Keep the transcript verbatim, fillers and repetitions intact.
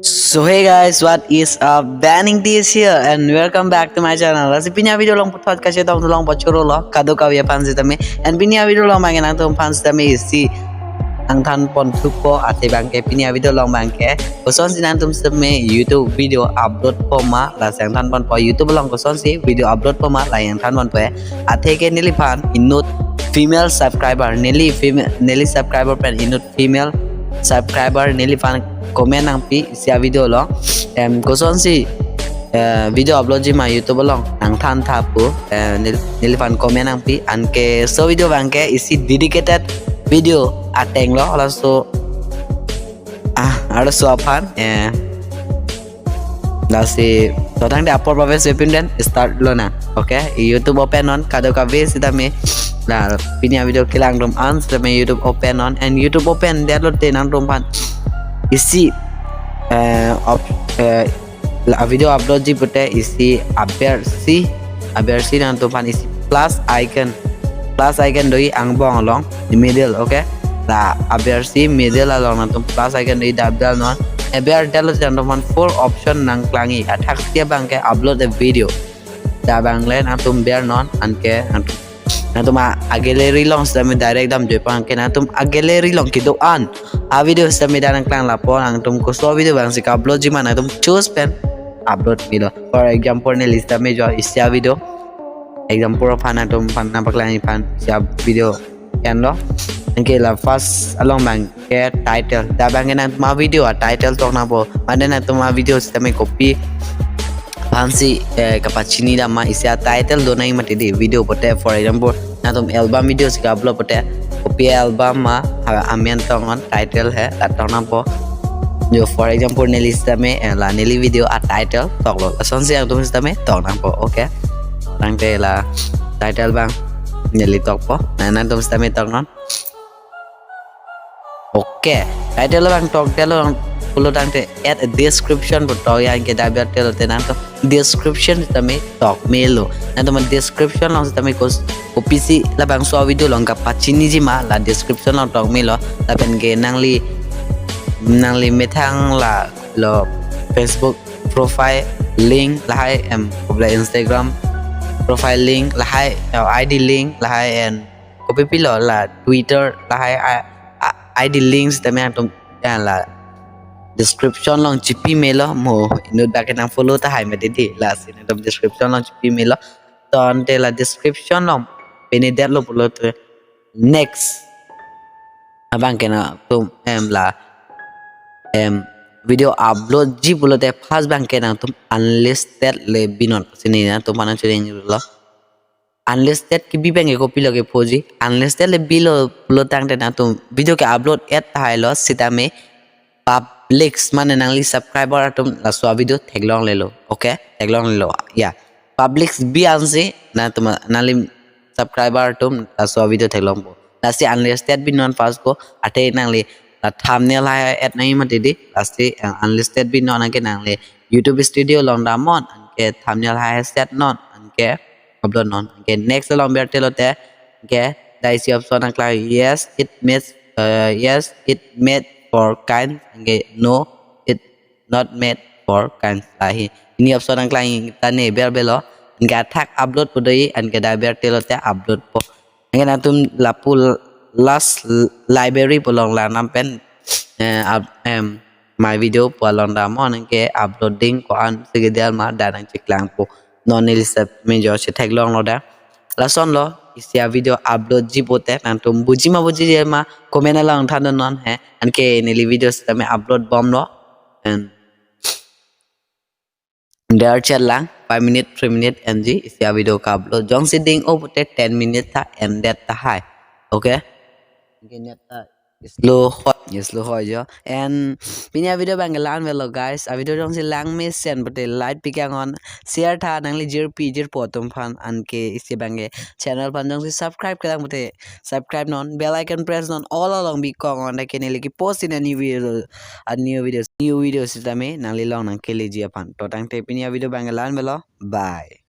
So hey guys, what is up? Banning T is here and welcome back to my channel. Lasi pini a-video along puthot kachetong along pachoro lo kadokave aphan sitame. And pini a-video along abangke nangtum aphan sitame isi nangthan pon thupo, athe abangke pini a-video along abangke kosonsi nangtum sitame YouTube video upload po ma, lasi nangthan ponpo YouTube along kosonsi video upload po ma, la nangthan ponpo. Athe ke neliphan inut female subscriber, neli female, neli subscriber pen inut female subscriber neliphan comment nangpi isi a-video along. Em, kosonsi, eh, video upload ji ma YouTube along nangthan tha pu, eh, nel-, neliphan comment nangpi. Anke laso video abangke isi dedicated video ateng lo, laso, ah, arloso aphan, eh, lasi to tangte apor pave sepin den start lonang. Okay, YouTube open non, kadokave sitame. La pini a-video kelang atum an sitame YouTube open non, and YouTube open det lote nangtum aphan isi, eh, op-, eh, la video upload ji pute isi abersi, abersi nangtum aphan isi plus icon, plus icon do-i angbong along, di middle, okay? La abersi middle along nangtum plus icon do-i, dak ber non. Aber det lote nangtum aphan four option nangklang-i. Athak isi abangke upload a video. Dak abang le nangtum ber non, anke nangtum, nangtum a, a-gallery along sitame direct damjoi pon, anke nangtum a-gallery along kedo-an a-video sitame dak nangklang lapo, nangtum koso video abangsi ka-upload ji ma nangtum choose pen upload melo. For example, neli sitame jo isi a-video, example aphan nangtum aphan nangpaklang-i aphan isi a-video en lo. Anke la first along abangke title. Dak abangke nangtum a-video a-title tok nangpo. Mane nangtum a-video sitame kopi aphansi, eh, kapachini dam ma, isi a-title do nangji mati di video pute. For example, nangtum album video si ka-upload pute, kopi album ma, ha, amen tok non, title he, la tok nangpo. Jo, for example, neli sitame, eh, la neli video a-title tok lo. Lasonsi nangtum sitame tok nangpo, okay? Tangte la title abang neli tokpo. Na nangtum sitame tok non. Okay, title abang tok det lo, pulo tangte add a description pu tok, anke dak ber det lote nangtum description sitame tok melo. Nangtum description along sitame kos-, kopisi labangso a-video along kapachini ji ma, la description along tok melo. Lapen ke nangli, nangli methang la lo Facebook profile link lahai, em, kopla Instagram profile link lahai, eh, I D link lahai, and kopi pilo la Twitter lahai, a, a, I D link sitame nangtum, ya, la description along chipi melo, mo inut abangke nang-follow tahai mati di, lasi nangtum description along chipi melo. To ante la description along pini det lo pulote next abangke nangtum, em, la, em, video upload ji pulote first abangke nangtum unlisted le bi non. Sini nangtum aphan nangchedeng lo. Unlisted kebi abangke kopilo kephoji. Unlisted le bilo pulo tangte nangtum video ke-upload et tahai lo sitame publics, mane nangli subscriber atum laso a-video theklonglelo. Okay? Theklonglelo. Ya. Publics bi ansi nangtum, nangli subscriber atum laso a-video theklongpo. Lasi unlisted bi non first ko, athe nangli la thumbnail hai add nangji mati di. Lasi, eh, unlisted bi non, anke nangli YouTube Studio along dam non, anke thumbnail hai set non, anke upload non. Anke next along ber det lote, anke dak isi option nangklang, yes, it made, eh, yes, it made for kind, anke no, it not made for kind. Lahi ini option nangklang, ta ne ber belo, anke athak upload pu do-i, anke dak ber det lote upload po. Anke nangtum lapu last library pu along lang dam pen, eh, up, em, my video pu along dam non, anke uploading ko-an si kedet ma dak nangcheklangpo. Non neli sitame jo chetheklonglo dak. Lasonlo isi a-video upload ji pute, nangtum buji ma buji ma comment along than non he. Anke neli video sitame upload bomlo. And der chet lang five minute, three minute en ji isi a-video ka-upload. Jongsi ding-o pute ten minute ta en det tahai. Okay? Anke net ta slow hoi, ya, slow hoi jo. And pini a-video abangke la-an avelo guys. A-video jongsi langmesen pute like pi kang non, share tha, nangli jirpi jirpo atum aphan, anke isi abangke channel aphan jongsi subscribe kelang pute subscribe non, bell icon press non, all along bi kok non, anke neli ke-post in a new video, a new videos, new videos sitame nangli along nangkeleji aphan. To tangte pini a-video abangke la-an avelo. Bye.